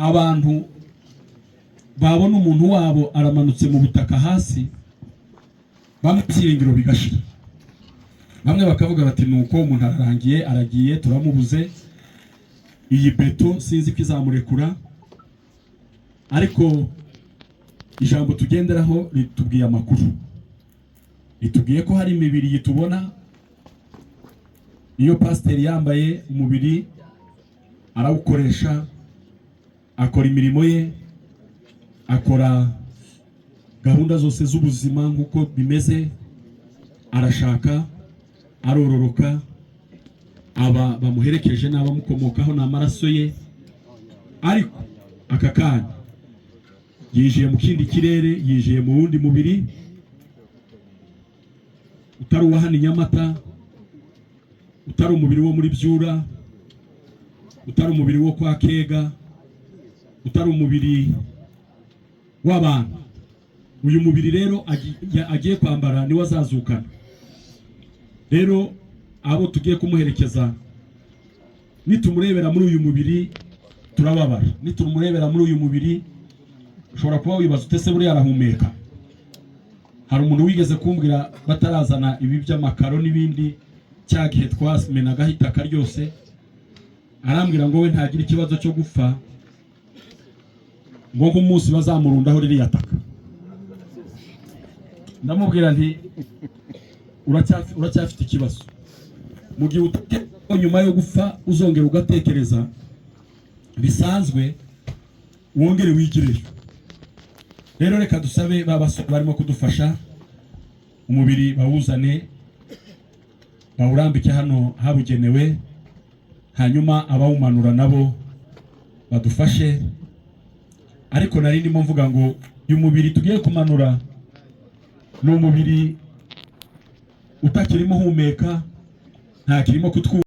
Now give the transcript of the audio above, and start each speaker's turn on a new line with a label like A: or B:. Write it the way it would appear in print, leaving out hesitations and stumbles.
A: Abantu babona umuntu wabo aramanutse mu butaka hasi, bamwe ibyiringiro bigashira, bamwe bakavuga bati: "Nuko umuntu ararangiye, aragiye, turamubuze, iyi beto sinzi ko izamurekura." Ariko ijambo tugenderaho ritubwiye amakuru, ritubwiye ko hari imibiri yitubona. Iyo pasiteri yambaye umubiri, arawukoresha, akora imirimo ye, akora gahunda zose z'ubuzima nk'uko bimeze, arashaka, arororoka, aba bamuherekeje n'abamukomokaho ni amaraso ye. Ariko aka kanya yinjiye mu kindi kirere, yinjiye mu wundi mubiri utari uwa hano i Nyamata, utari umubiri wo muri Byura, utari umubiri wo kwa Kega, utari umubiri w'abantu. Uyu mubiri rero agiye kwambara niwe azazukana. Rero abo tugiye kumuherekeza, nitumurebera muri uyu mubiri turababara. Nitumurebera muri uyu mubiri, ushobora kuba wibaza utese: "Buriya arahumeka?" Hari umuntu wigeze kumbwira, batarazana ibi by'amakaro n'ibindi, cya gihe twamenagaho itaka ryose, arambwira ngo we ntagira ikibazo cyo gupfa, ngo nk'umunsi bazamurundaho ririya taka. Ndamubwira nti: "Uracyafite ikibazo mu gihe utekereza ko nyuma yo gupfa uzongera ugatekereza bisanzwe, wongere wigireyo." Rero reka dusabe ba basore barimo kudufasha, umubiri bawuzane, bawurambike hano habugenewe, hanyuma abawumanura nabo badufashe. Ariko nari ndimo mvuga ngo uyu mubiri tugiye kumanura ni umubiri utakirimo uhumeka, ntakirimo kutwumva.